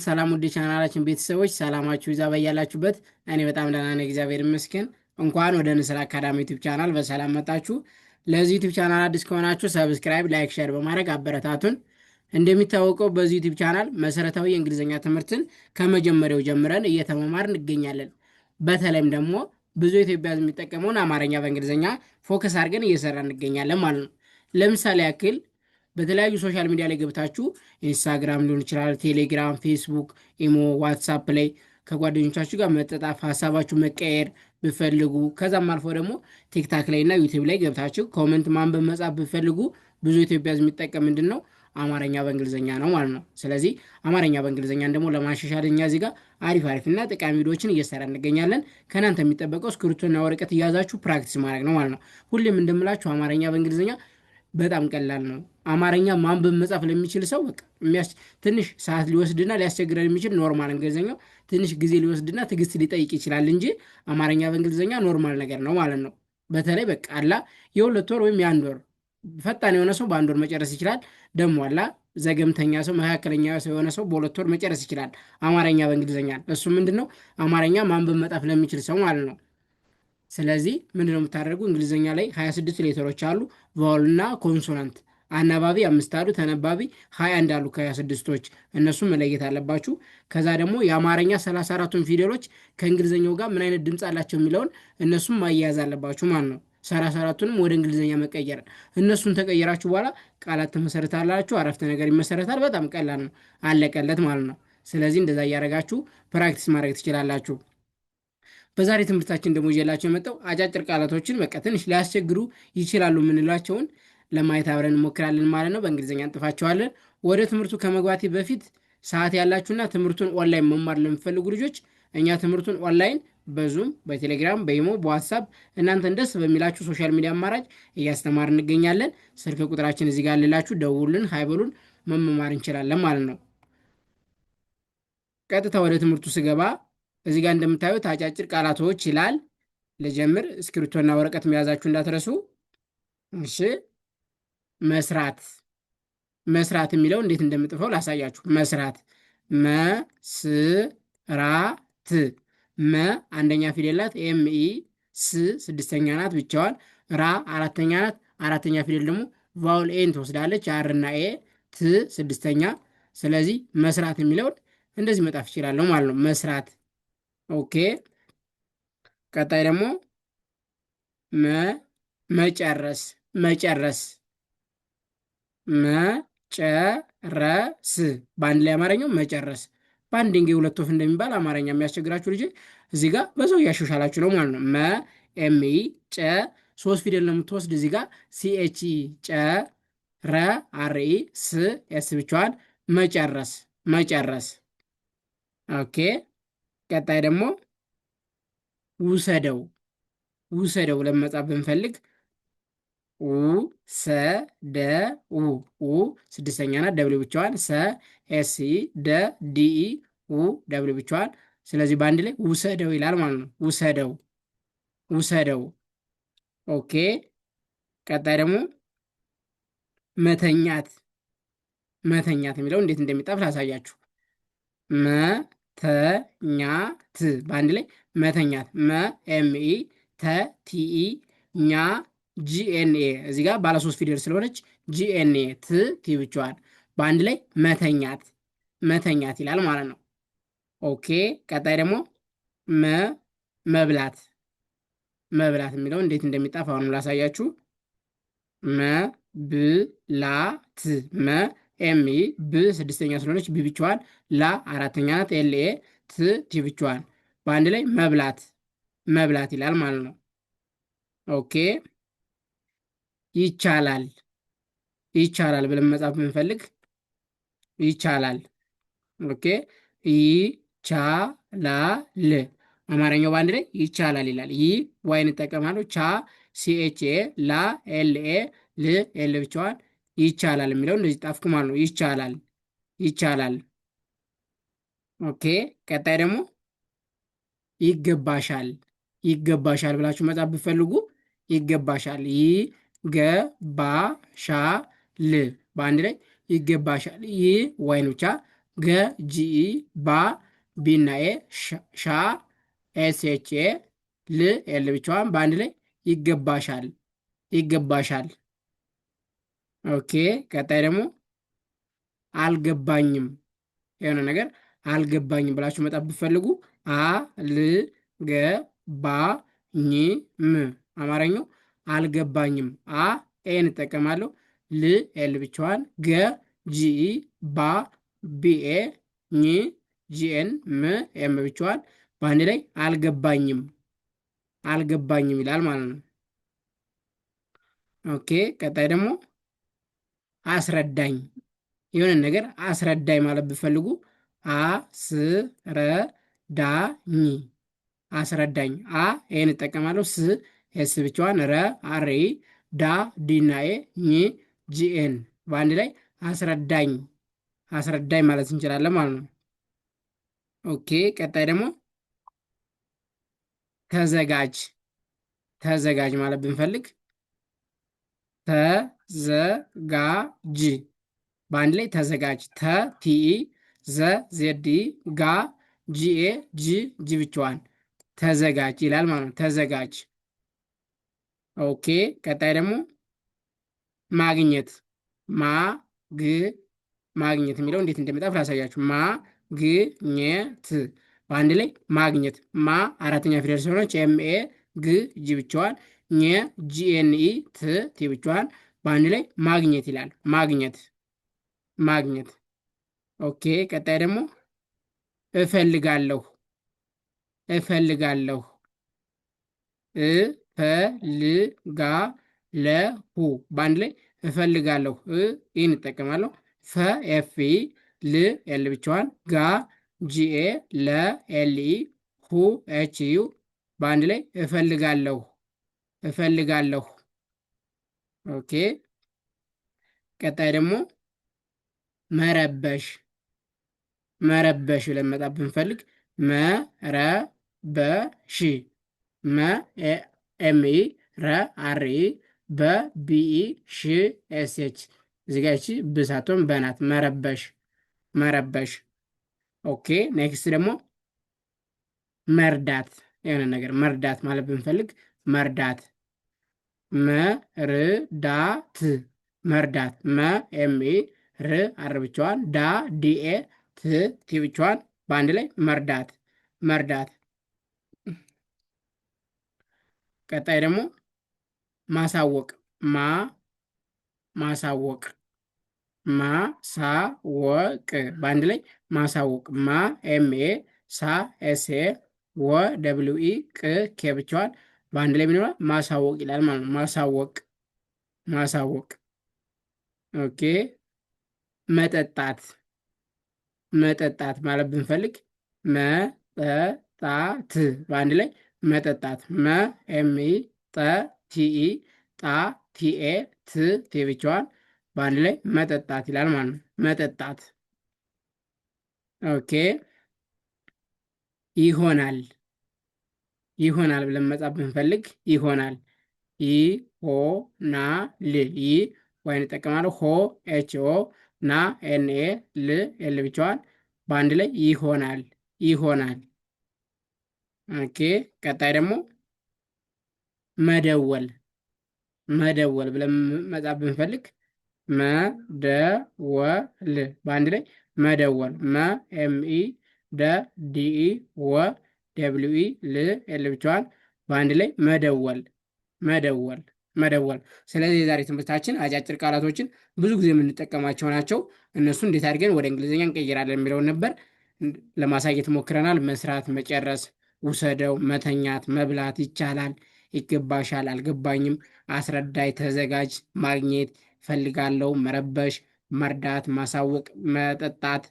ሰላም ውድ ቻናላችን ቤተሰቦች ሰላማችሁ ይብዛ በያላችሁበት። እኔ በጣም ደህና ነኝ፣ እግዚአብሔር ይመስገን። እንኳን ወደ ንስር አካዳሚ ዩቲዩብ ቻናል በሰላም መጣችሁ። ለዚህ ዩቲዩብ ቻናል አዲስ ከሆናችሁ subscribe፣ like፣ share በማድረግ አበረታቱን። እንደሚታወቀው በዚህ ዩቲዩብ ቻናል መሰረታዊ የእንግሊዝኛ ትምህርትን ከመጀመሪያው ጀምረን እየተመማርን እንገኛለን። በተለይም ደግሞ ብዙ ኢትዮጵያ የሚጠቀመውን አማርኛ በእንግሊዝኛ focus አድርገን እየሰራ እንገኛለን ማለት ነው። ለምሳሌ ያክል በተለያዩ social media ላይ ገብታችሁ ኢንስታግራም ሊሆን ይችላል፣ ቴሌግራም፣ ፌስቡክ፣ ኢሞ፣ ዋትሳፕ ላይ ከጓደኞቻችሁ ጋር መጠጣፍ፣ ሀሳባችሁ መቀየር ብፈልጉ ከዛም አልፎ ደግሞ ቲክታክ ላይ እና ዩቲዩብ ላይ ገብታችሁ comment ማንበብ መጻፍ ብፈልጉ ብዙ ኢትዮጵያ የሚጠቀም ምንድን ነው? አማርኛ በእንግሊዝኛ ነው ማለት ነው። ስለዚህ አማርኛ በእንግሊዝኛን ደግሞ ለማሻሻል እኛ እዚህ ጋር አሪፍ አሪፍና ጠቃሚ ቪዲዮዎችን እየሰራ እንገኛለን። ከእናንተ የሚጠበቀው እስክሪብቶና ወረቀት እያዛችሁ practice ማድረግ ነው ማለት ነው። ሁሌም እንደምላችሁ አማርኛ በእንግሊዝኛ በጣም ቀላል ነው። አማርኛ ማንበብ መጻፍ ለሚችል ሰው በቃ ትንሽ ሰዓት ሊወስድና ሊያስቸግረን የሚችል normal እንግሊዝኛው ትንሽ ጊዜ ሊወስድና ትዕግስት ሊጠይቅ ይችላል እንጂ አማርኛ በእንግሊዝኛ normal ነገር ነው ማለት ነው። በተለይ በቃ አላ የ2 ወር ወይም የ1 ወር ፈጣን የሆነ ሰው በ1 ወር መጨረስ ይችላል። ደግሞ አላ ዘገምተኛ ሰው፣ መካከለኛ ሰው የሆነ ሰው በ2 ወር መጨረስ ይችላል አማርኛ በእንግሊዝኛ። እሱ ምንድን ነው? አማርኛ ማንበብ መጻፍ ለሚችል ሰው ማለት ነው። ስለዚህ ምንድን ነው የምታደርጉ? እንግሊዝኛ ላይ 26 letter ኦች አሉ። Vowel እና consonant አናባቢ አምስት አሉ፣ ተነባቢ 21 አሉ ከ26ቶች እነሱም መለየት አለባችሁ። ከዛ ደግሞ የአማርኛ 34ቱን ፊደሎች ከእንግሊዝኛው ጋር ምን አይነት ድምፅ አላቸው የሚለውን እነሱም ማያያዝ አለባችሁ ማለት ነው። 34ቱንም ወደ እንግሊዝኛ መቀየር። እነሱን ተቀየራችሁ በኋላ ቃላት ትመሰርታላችሁ፣ አረፍተ ነገር ይመሰረታል። በጣም ቀላል ነው፣ አለቀለት ማለት ነው። ስለዚህ እንደዛ እያደረጋችሁ practice ማድረግ ትችላላችሁ። በዛሬ ትምህርታችን ደግሞ ይዤላችሁ የመጣው አጫጭር ቃላቶችን በቃ ትንሽ ሊያስቸግሩ ይችላሉ የምንላቸውን ለማየት አብረን እንሞክራለን ማለት ነው። በእንግሊዝኛ እንጥፋቸዋለን። ወደ ትምህርቱ ከመግባቴ በፊት ሰዓት ያላችሁና ትምህርቱን ኦንላይን መማር ለሚፈልጉ ልጆች እኛ ትምህርቱን ኦንላይን በዙም፣ በቴሌግራም፣ በኢሞ፣ በዋትሳፕ እናንተን ደስ በሚላችሁ social media አማራጭ እያስተማርን እንገኛለን። ስልክ ቁጥራችን እዚህ ጋር አለላችሁ፣ ደውሉልን፣ hi በሉን፣ መመማር እንችላለን ማለት ነው። ቀጥታ ወደ ትምህርቱ ስገባ እዚህ ጋር እንደምታዩት አጫጭር ቃላቶች ይላል። ልጀምር። እስክሪብቶና ወረቀት መያዛችሁ እንዳትረሱ። እሺ፣ መስራት። መስራት የሚለው እንዴት እንደምጥፈው ላሳያችሁ። መስራት፣ መስራት። መ አንደኛ ፊደል ናት፣ M E። ስ ስድስተኛ ናት ብቻዋን። ራ አራተኛ ናት። አራተኛ ፊደል ደግሞ vowel A ን ትወስዳለች። R እና A። ት ስድስተኛ። ስለዚህ መስራት የሚለውን እንደዚህ መጻፍ እችላለሁ ማለት ነው። መስራት። Okay። ቀጣይ ደግሞ መጨረስ፣ መጨረስ፣ መጨረስ። በአንድ ላይ አማርኛው መጨረስ። በአንድ ድንጋይ ሁለት ወፍ እንደሚባል አማርኛ የሚያስቸግራችሁ ልጅ እዚህ ጋር በዛው እያሻሻላችሁ ነው ማለት ነው። መ M E፣ ጨ ሶስት ፊደል ነው የምትወስድ እዚህ ጋር C H E ጨ፣ ረ R E፣ ስ S ብቻዋን። መጨረስ፣ መጨረስ። Okay። ቀጣይ ደግሞ ውሰደው። ውሰደው ብለን መጻፍ ብንፈልግ ው ሰ ደ ው። ው ስድስተኛ ናት፣ W ብቻዋን። ሰ S E፣ ደ D E፣ ው W ብቻዋን። ስለዚህ በአንድ ላይ ውሰደው ይላል ማለት ነው። ውሰደው፣ ውሰደው። Okay። ቀጣይ ደግሞ መተኛት። መተኛት የሚለው እንዴት እንደሚጻፍ ላሳያችሁ። መተኛት በአንድ ላይ መተኛት። መ M E፣ ተ T E፣ ኛ G N A። እዚህ ጋር ባለ ሶስት ፊደል ስለሆነች G N A፣ ት T ብቻዋን። በአንድ ላይ መተኛት፣ መተኛት ይላል ማለት ነው። Okay። ቀጣይ ደግሞ መብላት። መብላት የሚለው እንዴት እንደሚጻፍ አሁንም ላሳያችሁ። መብላት። መ M E፣ ብ ስድስተኛ ስለሆነች B ብቻዋን፣ ላ አራተኛ ናት፣ L A፣ ት T ብቻዋን። በአንድ ላይ መብላት፣ መብላት ይላል ማለት ነው። Okay። ይቻላል። ይቻላል ብለን መጻፍ ብንፈልግ ይቻላል። Okay፣ ይቻላል አማርኛው በአንድ ላይ ይቻላል ይላል። ይ Y እንጠቀማለሁ። ቻ C H A፣ ላ L A፣ ል L ብቻዋን። ይቻላል የሚለው እንደዚህ ጣፍኩ ማለት ነው። ይቻላል፣ ይቻላል። Okay። ቀጣይ ደግሞ ይገባሻል። ይገባሻል ብላችሁ መጻፍ ብትፈልጉ ይገባሻል፣ ይገባሻል በአንድ ላይ ይገባሻል። ይ Y ን ብቻ፣ ገ G E ባ B ና A ሻ S H A ል L ብቻዋን በአንድ ላይ ይገባሻል፣ ይገባሻል። Okay ቀጣይ ደግሞ አልገባኝም የሆነ ነገር አልገባኝም ብላችሁ መጣፍ ብትፈልጉ አ ል ገ ባ ኝ ም አማርኛው አልገባኝም። አ A እንጠቀማለሁ። ል L ብቻዋን ገ G ባ B A ኝ G N ም M ብቻዋን በአንድ ላይ አልገባኝም አልገባኝም ይላል ማለት ነው። Okay ቀጣይ ደግሞ አስረዳኝ የሆነ ነገር አስረዳኝ ማለት ብፈልጉ አስረዳኝ አስረዳኝ አ A ን እጠቀማለሁ። ስ S ብቻዋን ረ R E ዳ D ና A ኝ G N በአንድ ላይ አስረዳኝ አስረዳኝ ማለት እንችላለን ማለት ነው። Okay ቀጣይ ደግሞ ተዘጋጅ ተዘጋጅ ማለት ብንፈልግ ተዘጋጅ በአንድ ላይ ተዘጋጅ ተ T E ዘ Z E ጋ G A ጅ G ብቻዋን ተዘጋጅ ይላል ማለት ነው። ተዘጋጅ። Okay ቀጣይ ደግሞ ማግኘት ማ ግ ማግኘት የሚለው እንዴት እንደሚጣፍ ላሳያችሁ። ማ ግ ኘ ት በአንድ ላይ ማግኘት። ማ አራተኛ ፊደል ስለሆነች M A ግ G ብቻዋን፣ ኘ G N E ት T ብቻዋን በአንድ ላይ ማግኘት ይላል። ማግኘት ማግኘት። Okay ቀጣይ ደግሞ እፈልጋለሁ እፈልጋለሁ እፈልጋለሁ በአንድ ላይ እፈልጋለሁ። እ E ን እጠቀማለሁ። ፈ F E ል L ብቻዋን ጋ G A ለ L E ሁ H U በአንድ ላይ እፈልጋለሁ እፈልጋለሁ። Okay ቀጣይ ደግሞ መረበሽ መረበሽ ብለን መጻፍ ብንፈልግ መረበሽ መ M E ረ R E በ B E ሽ S H እዚህ ጋ ይቺ ብሳቶን በናት መረበሽ መረበሽ። Okay next ደግሞ መርዳት የሆነ ነገር መርዳት ማለት ብንፈልግ መርዳት መርዳት መርዳት መ M E ር R ብቻዋን ዳ D A ት T ብቻዋን በአንድ ላይ መርዳት መርዳት። ቀጣይ ደግሞ ማሳወቅ ማ ማሳወቅ ማሳወቅ በአንድ ላይ ማሳወቅ ማ M A ሳ S A ወ W E ቅ K ብቻዋን በአንድ ላይ ምን ይሆናል? ማሳወቅ ይላል ማለት ነው። ማሳወቅ ማሳወቅ። Okay መጠጣት መጠጣት ማለት ብንፈልግ መጠጣት በአንድ ላይ መጠጣት መ M E ጠ T E ጣ T A ት T ብቻዋን በአንድ ላይ መጠጣት ይላል ማለት ነው። መጠጣት። Okay ይሆናል ይሆናል ብለን መጻፍ ብንፈልግ ይሆናል ይሆናል ይ Y እንጠቀማለሁ። ሆ H O ና N A ል L ብቻዋን በአንድ ላይ ይሆናል ይሆናል። Okay ቀጣይ ደግሞ መደወል መደወል ብለን መጻፍ ብንፈልግ መደወል በአንድ ላይ መደወል መ M E ደ D E ወ W E ል L ብቻዋን በአንድ ላይ መደወል መደወል መደወል። ስለዚህ የዛሬ ትምህርታችን አጫጭር ቃላቶችን ብዙ ጊዜ የምንጠቀማቸው ናቸው። እነሱ እንዴት አድርገን ወደ እንግሊዝኛ እንቀይራለን የሚለውን ነበር ለማሳየት ሞክረናል። መስራት፣ መጨረስ፣ ውሰደው፣ መተኛት፣ መብላት፣ ይቻላል፣ ይገባሻል፣ አልገባኝም፣ አስረዳይ፣ ተዘጋጅ፣ ማግኘት፣ ፈልጋለው፣ መረበሽ፣ መርዳት፣ ማሳወቅ፣ መጠጣት፣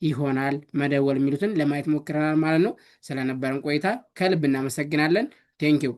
ይሆናል፣ መደወል የሚሉትን ለማየት ሞክረናል ማለት ነው። ስለነበረን ቆይታ ከልብ እናመሰግናለን። Thank you።